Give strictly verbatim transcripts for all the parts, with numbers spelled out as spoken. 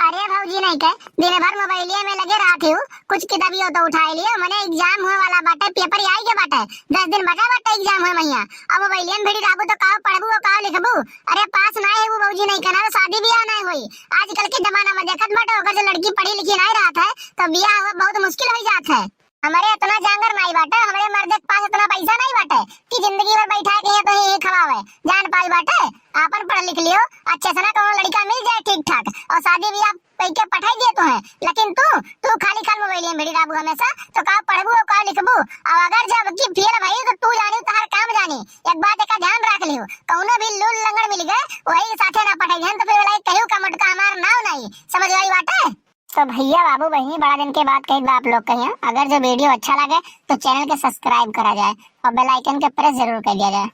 अरे भौजी नहीं के, दिन भर मोबाइलिया में लगे रहत हिउ, कुछ किताबियो तो उठाए लियो, मने एग्जाम हुए वाला बाटे, पेपर आई के बाटे, दस दिन बचा बाटे एग्जाम हुए महिया। अब मोबाइलिया में भिड़ी रहबू तो काव पढ़बू और काव लिखबू? अरे पास ना है वो भौजी नहीं के ना, तो शादी ब्याह नहीं होई। आजकल के जमाना में देखत बाटे, अगर जो लड़की पढ़ी लिखी नहीं रहत है तो ब्याह हुआ बहुत मुश्किल हो जात है। हमरे इतना जांगर नाई बाटे, हमरे मर्दे के पास इतना पैसा नाई बाटे कि जिंदगी भर बैठा के यहाँ तो यही खवावे। जान पाई बाटे, आपन पढ़ लिख लियो, अच्छे से ना कौनो लड़का मिल जाए ठीक ठाक, और शादी ब्याह कई के पठाई दिए तुहे। लेकिन तू, तू खाली खाल मोबाइल में भिड़ी रहबू हमेशा, तो का पढ़बू और का लिखबू? और अगर जब की फेल भई तो तू जानी, तहार काम जानी। एक बात का ध्यान रख लियो, कौनो भी लूल लंगड़ मिल गए, वही के साथे ना पठाई देन, तो फिर बोला कहियो का मोटका हमार नाव नहीं, समझ आई बाटे? तो भैया, बाबू, बहिनी, बड़ा दिन के बाद कही बा आप लोग कहिया, अगर जो वीडियो अच्छा लगे तो चैनल के सब्सक्राइब करा जाए और बेल आइकन के प्रेस जरूर कर दिया जाए।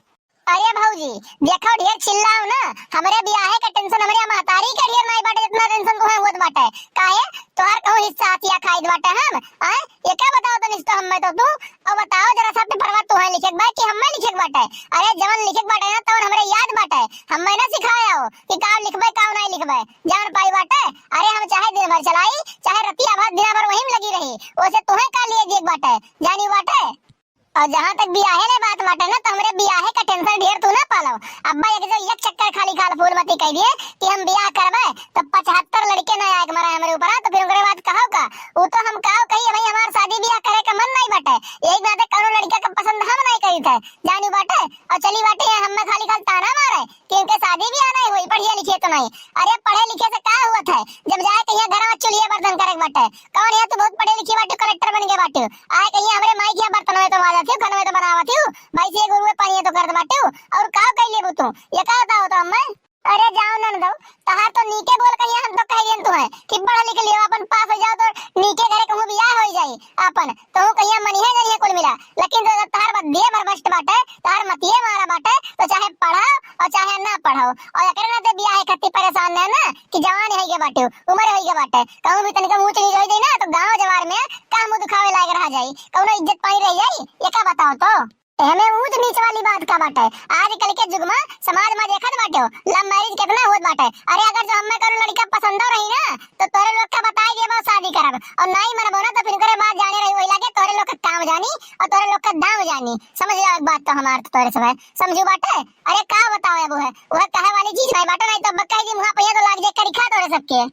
अरे भौजी, देखो ढेर चिल्लाओ ना, हमरे बियाहे का टेंशन हमरे महतारी का ढेर नाई बाटे, जितना टेंशन तुम्हें होत बाटे। काहे? तोहर कहूँ हिस्सा हथिया खाइत बाटे हम? आए? ये क्या बताओ तनिस तो हमें तो तू, और बताओ जरा सा पेपरवा तुम्हें लिखे के बा कि हमें लिखे के बाटे? अरे जवन लिखे के बाटे ना तवन हमरे याद बाटे, हमें ना सिखाए आओ कि का लिखबे का नहीं लिखबे। जान पाई बाटे, अरे हम चाहे दिन भर चलाई, चाहे रतिया भर दिना भर वहीं में लगी रही, ओसे तुहे का लिए जे बाटे, जानी बाटे। और जहाँ तक बियाहे ले बात बाटे ना, तो हमरे बियाहे का टेंशन ढेर तू ना पालो। अब्बा एक जो एक चक्कर खाली खाल फूल मती कह दिए कि हम बियाह करबे, तो पचहत्तर लड़के ना आए के मरा हमरे ऊपर, तो फिर ओकरे बाद कहो का? वो तो हम कहो कही भाई हमार शादी बियाह करे का मन नहीं बाटे, एक नाते कौनो लड़का का पसंद हम नहीं करी थे, जानी बाटे। और चली बाटे हम खाली खाल ताना मारे कि इनके शादी ब्याह नहीं हुई, पढ़िए लिखिए तो नहीं। अरे पढ़े लिखे से का हुआ था, जब जाए कहिया घर में चूल्हे बर्तन करे के बाटे। कौन है तू बहुत पढ़े लिखे बाटे, कलेक्टर बन गए बाटे, आए कहिया हमरे माई के यहाँ बर्तन में तो माजा थी, खाने में तो बनावा थी, भाई से गुरुए पानी तो करत बाटे। और का कह लेबू तू, ये का बताओ तो हमें? अरे जाओ ननदो, तहार तो नीके बोल कहिया हम तो कह देन तू है कि पढ़ लिख लियो, अपन पास हो जाओ तो नीके घरे कहूँ ब्याह हो जाई अपन। तोहू कहिया मनिहे जनिहे कुल मिला, लेकिन जो तहार बद्दिए भर बस्ट बाटे, तहार मतिए मारा बाटे, तो चाहे पढ़ाओ और चाहे ना पढ़ाओ। और एकरे नाते बियाह खातिर परेशान है ना कि जवान है ये बाटे, उम्र है ये बाटे, कहूँ भी तनिका ऊंच नीच हो जाई ना तो गांव जवार में का मुंह दिखावे लायक रह जाई, कौनो इज्जत पानी रह जाई? ये का बताओ तो? एमे ऊंच नीच वाली बात का बाटे? आजकल के जुग में समाज में देखत बाटे, लव मैरिज कितना होत बाटे। अरे अगर जो हमें कौनो लड़का पसंदो रही ना, तो तोरे लोग का बताई देबो शादी करब, और नाई मनबो ना, तो फिर ओकरे बाद जाने रही वही लागे तोरे लोग का काम जानी और तोरे लोग का दाम जानी। समझ जाओ एक बात तो हमार, तो तोरे सब है समझू बाटे। अरे का बताओ अब, है वह कहे वाली चीज नहीं बाटे, नहीं तो अब कह दी मुँह पे तो लाग जाए करी खा तोरे सबके।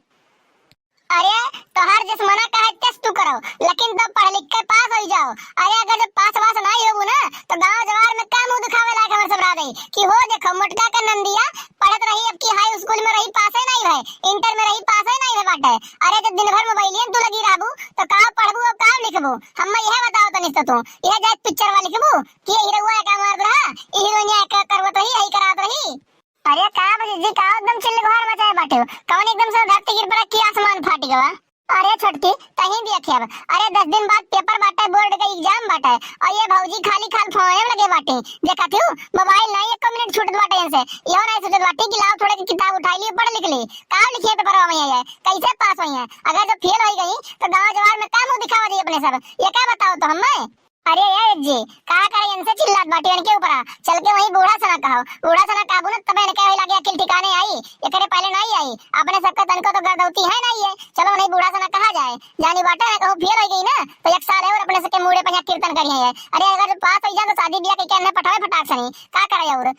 अरे तोहार जस मना कहे तस तू करो, लेकिन तब पढ़ लिख के पास हो जाओ। अरे अगर जब पास वास नहीं होबू ना, तो गांव जवार में का मुंह दिखावे लायक हमर सब रह गई कि हो देखो मोटका के नंदिया पढ़त रही, अब की हाई स्कूल में रही, पासे नहीं भय, इंटर में रही, पासे नहीं भय बाटे। अरे जब दिन भर मोबाइलियन तू लगी रहबू, तो का पढ़बू और का लिखबू? हम्मा यह बताओ तनिस तो तू, यह जाए पिक्चर वाला लिखबू कि ये हीरो का मारत रहा, ये हीरोइनिया का करवत रही, यही करात रही। अरे का बा जीजी, का एकदम चिल्लघार मचाए बाटे हो? कौन एकदम से धरती गिर पड़ा कि आसमान फाट गवा? अरे छोटकी, कहीं भी अखेब। अरे दस दिन बाद पेपर बाटे, बोर्ड का एग्जाम बाटे, और ये भौजी खाली खाल फोन में लगे बाटे। देखा थी मोबाइल नहीं, एक मिनट छूटत बाटे इनसे। यो नहीं सोचत बाटे कि लाओ थोड़े की किताब उठाई ली, पढ़ लिख ली। का लिखिए पेपरवा में ये? कैसे पास हुई है? अगर जो फेल हो गई तो गाँव जवार में का मुंह दिखावा दी अपने सब? ये का बताओ तो हमें। अरे ए जी, का करे इनसे चिल्लात बाटी इनके ऊपर? चल के वहीं बूढ़ा से ना कहो, बूढ़ा से ना कहबू ना तबे इनके वही लागे अकिल ठिकाने आई, एकरे पहले नहीं आई। अपने सबके तनको तो गर्दौती है नहीं है, चलो नहीं बूढ़ा से ना कहा जाए। जानी बाटे ना कहूँ फेल हो गई ना तो एक साल है और अपने सबके मूड़े पे यहाँ कीर्तन करी है। अरे अगर जो पास हो जाए तो शादी ब्याह के क्या पठावे फटाक से नहीं, का करे और?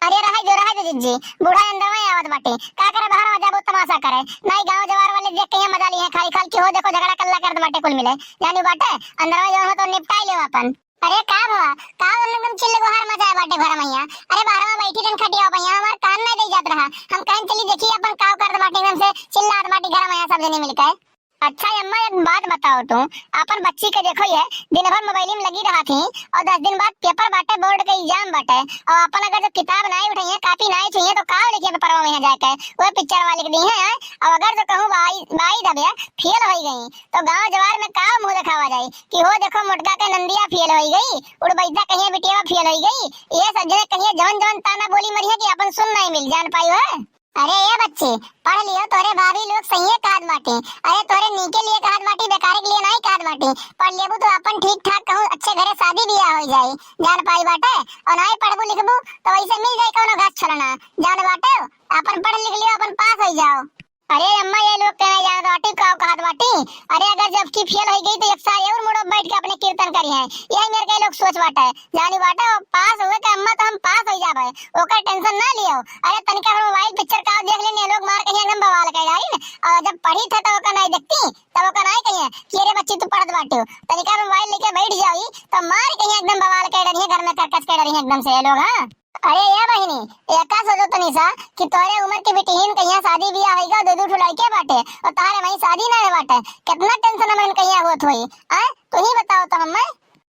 अरे रहे जो, रहे जो जिज्जी, बूढ़ा अंदर में आवत बाटे। का करे बाहर में जाबो तमाशा करे। नाई गांव जवार वाले देख के यहाँ मजा ली है, खाली खाल की हो देखो झगड़ा कल्ला करत बाटे कुल मिले। जानी बाटे, अंदर में जो हो तो निपटाई लेव अपन। अरे का भवा, का एकदम चिल्लघार मचाए बाटे घर में यहाँ? अरे बाहर में बैठी रहन खटिया पे, यहाँ हमार कान नहीं दे जात रहा। हम कहें चली देखी अपन का करत बाटे, एकदम से चिल्लात बाटे घर में यहाँ सब जने मिलके। अच्छा अम्मा, एक बात बताओ तू, अपन बच्ची के देखो ये दिन भर मोबाइल में लगी रहा थी और दस दिन बाद पेपर बाटे, बोर्ड के एग्जाम बाटे, और अपन अगर जो किताब नहीं उठाइए, कॉपी नहीं चाहिए तो का लिखे पेपरवा में यहाँ जाके? वो पिक्चर वाले के दी है। और अगर जो कहूँ बाई, बाई दबे फेल हो गई तो गांव जवार में का मुंह दिखावा जाए कि हो देखो मोटका के नंदिया फेल हो गई, उड़बैदा कहिए बिटिया फेल हो गई, ये सब जने कहिए जवन जवन ताना बोली मरिए कि अपन सुन नहीं मिल जान पाई है। अरे ए बच्ची, पढ़ लियो, तोहरे भाभी लोग सहिए कहत बाटी। अरे तोहरे नीके लिए कहत बाटी, बेकारे के लिए नाहीं कहत बाटी। पढ़ लेबू तो आपन ठीक ठाक कहूँ अच्छे घरे शादी बियाह होइ जाई। जान पाई बाटे, और नाहीं पढ़बू लिखबू तो वैसे मिल जाई कौनो घास छोलना। जान बाटे, आपन पढ़ लिख लियो, आपन पास होइ जाओ। अरे अम्मा, ये लोग कहना जानत बाटी, काव कहत बाटी? अरे अगर जब की फेल होइ गई तो एक साल और मुड़ो बैठ के अपने कीर्तन करिहैं। यही मेरे के लोग सोच बाटे। जानी बाटे, वो पास हुए तो अम्मा तो हम पास होइ जाबे, ओकर टेंशन ना लियो। अरे तनिका भर मोबाइल पिक्चर काव देख लेने लोग, मार कहिया एकदम बवाल कर डारी न। और जब पढ़ी थे तो ओकर नाहीं देखती, तब ओकर नाहीं कहिया कि अरे बच्ची तू पढ़त बाटे हो। तनिका मोबाइल लेके बैठ जाई तो मार कहिया एकदम बवाल कर डरिहैं, घर में करकच कर डरिहैं एकदम से ये लोग। हाँ। अरे ए बहिनी, एका सोचो तनी सा कि तोहरे उम्र के बिटिहिन कहिया शादी बियाह होइगा, दो दो ठो लड़के बाटे और तोहरे वहीं शादी ना बाटे। कितना टेंशन हमन कहिया होत होई। आय, तू ही बताओ तो हमें।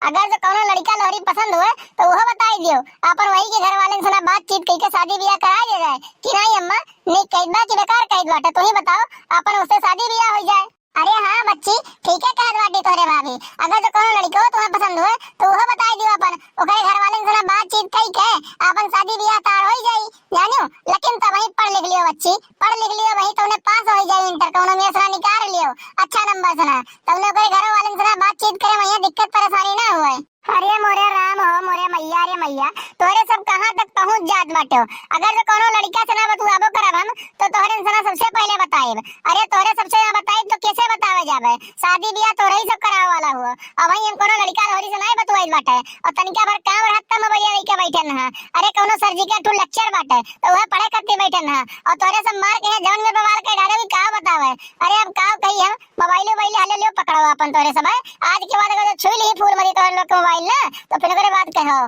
अगर जो कौनो लड़का लोहरी पसंद हुए तो वो बताई दियो, अपन वही के घर वाले से ना बातचीत करके शादी बियाह करा दिया जाए कि नहीं अम्मा, नहीं कहत बा कि बेकार कहत बाटे, तू ही बताओ, अपन उससे शादी बियाह हो जाए। अरे हाँ बच्ची, ठीक है कहत बाटी तोहरे भाभी। अगर जो कौनो लड़को तुम्हें पसंद हुए तो वो बताई दियो अपन, ओकरे घर वाले से ना बातचीत कई के अपन शादी बियाह तार हो जाई, जानियो। लेकिन तब वही पढ़ लिख लियो बच्ची, पढ़ लिख लियो वही तो उन्हें पास हो जाई इंटर, कौनो में से ना निकाल लियो अच्छा नंबर से ना, तब उन्हें ओकरे घर वाले से ना बातचीत करे, वही दिक्कत परेशानी ना हुए। अरे मोरे राम हो, मोरे मैया रे मैया, तोहरे सब कहाँ तक पहुँच जात बाटे हो। अगर जो कौनो लड़का से ना बतुआबो करब हम, तो तोहरे से ना सबसे पहले बताइब। अरे तोहरे सबसे ना बताइब तो कैसे बतावे जाबे? शादी बियाह तोहरे ही सब करावे वाला हुआ। अब वही हम कौनो लड़का लोहरी से ना बतुआइल बाटे। और तनिका भर काम रहत त मोबाइल लेके बैठे न। अरे कौनो सर जी के ठू लेक्चर बाटे, तो वह पढ़े खातिर बैठे न। और तोहरे सब मार के है जवन में बवाल के डारे भी का बतावे। अरे अब का कही हम, मोबाइल वोबाइल हले लियो पकड़ो अपन तोहरे सब। आज के बाद अगर जो छुई ली फूल मरी तोहरे लोग के मोबाइल ना, तो फिर ओकरे बात कहो।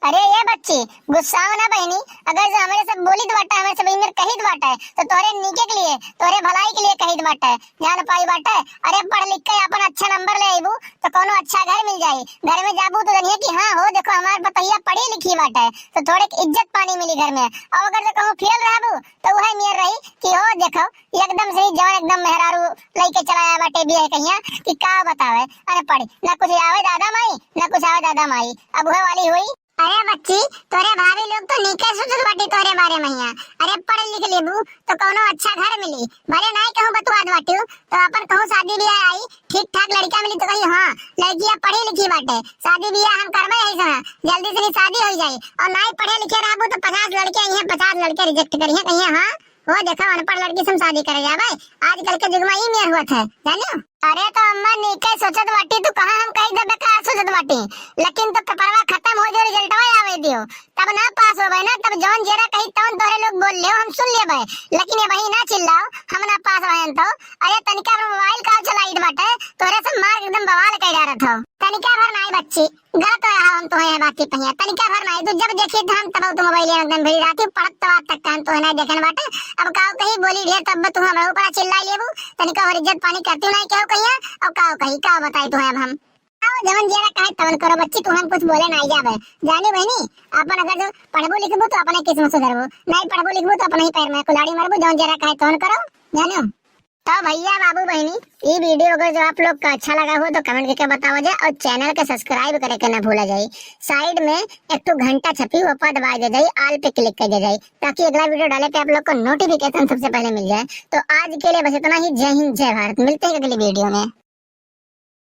अरे ए बच्ची, गुस्साओ ना बहिनी, अगर जो हमरे सब बोलित बाटे, हमरे सब इनर कहित बाटे, तो तोहरे नीके के लिए, तोहरे भलाई के लिए कहित बाटे, जान पाई बाटे। अरे पढ़ लिख के अपन अच्छा नंबर ले आइबू, तो कौनो अच्छा घर मिल जाई। घर में जाबू तो जनिए कि हाँ हो, देखो हमार पतोहिया पढ़ी लिखी बाटे, तो थोड़े इज्जत पानी मिली घर में। और अगर जो कहूँ फेल रहबू, तो वह मेर रही कि हो देखो, एकदम से ही जवन एकदम मेहरारू लइके चला आया बाटे बियाह कहिया कि का बतावे, अरे पढ़ी, ना कुछ आवे दादा माई, ना कुछ आवे दादा माई, अब वह वाली हुई। अरे बच्ची, तोरे भाभी लोग तो नीके सोचत बाटी तोरे बारे में हिया। अरे पढ़ लिख लेबू तो कौनो अच्छा घर मिली, भले नाई कहूँ बतुआत बाटी, तो अपन कहूँ शादी बियाह आई, ठीक ठाक लड़का मिली तो कही हाँ, लड़किया पढ़ी लिखी बाटे, शादी बियाह हम करबे है सना, जल्दी से ही शादी हो जाई। और नाई पढ़े लिखे रहबू तो पचास लड़के आई हैं, पचास लड़के रिजेक्ट करी हैं, कहिए हाँ, वो देखो अनपढ़ लड़की से हम शादी करे जाबे। आजकल के जुग में ई मेर होत है, जानियो। अरे तो अम्मा नीके सोचत बाटी, तू कहाँ हम कही देबे का सोचत बाटी, लेकिन तो पेपरवा खत्म हो जाओ, रिजल्टवा आवे दियो, तब ना पास होबे ना, तब जौन जेरा कही तौन तोहरे लोग बोल लियो, हम सुन लेबे, लेकिन ये वही ना चिल्लाओ, हम ना पास भयन तो। अरे तनिका भर मोबाइल का चलाइत बाटे, तोहरे से मार एकदम बवाल कर डारत हो। तनिका भर नाई बच्ची, गलत हो हम तोहे बात की पहिया, तनिका भर नाई, तू जब देखी तो हम तब तू मोबाइल एकदम भिड़ी रहती, पढ़त तो आज तक हम तोहे नाई देखन बाटे। अब काव कही बोली ढेर तब तू हमरा ऊपर चिल्ला लेबू, तनिका और इज्जत पानी करती नाई केहू कहिया। अब काव कही, काव बताई तोहे अब हम। आओ, जवन जेरा कहे तवन करो बच्ची, तू हम कुछ बोले नाई जाबे। जानी बहनी, अपन अगर जो पढ़बू लिखबू तो अपने किस्मत सुधरबू, नाई पढ़बू लिखबू तो अपने ही पैर में कुल्हाड़ी मारबू, जवन जेरा कहे तवन करो, जानो। तो भैया बाबू बहनी, ई वीडियो अगर जो आप लोग का अच्छा लगा हो तो कमेंट करके बतावा जाए और चैनल के सब्सक्राइब करे के ना भूला जाए। साइड में एक ठो घंटा छपी, वो पर दबा दे जाए, ऑल पे क्लिक कर दे जाए, ताकि अगला वीडियो डाले पे आप लोग को नोटिफिकेशन सबसे पहले मिल जाए। तो आज के लिए बस इतना ही। जय हिंद, जय भारत, मिलते हैं अगली वीडियो में।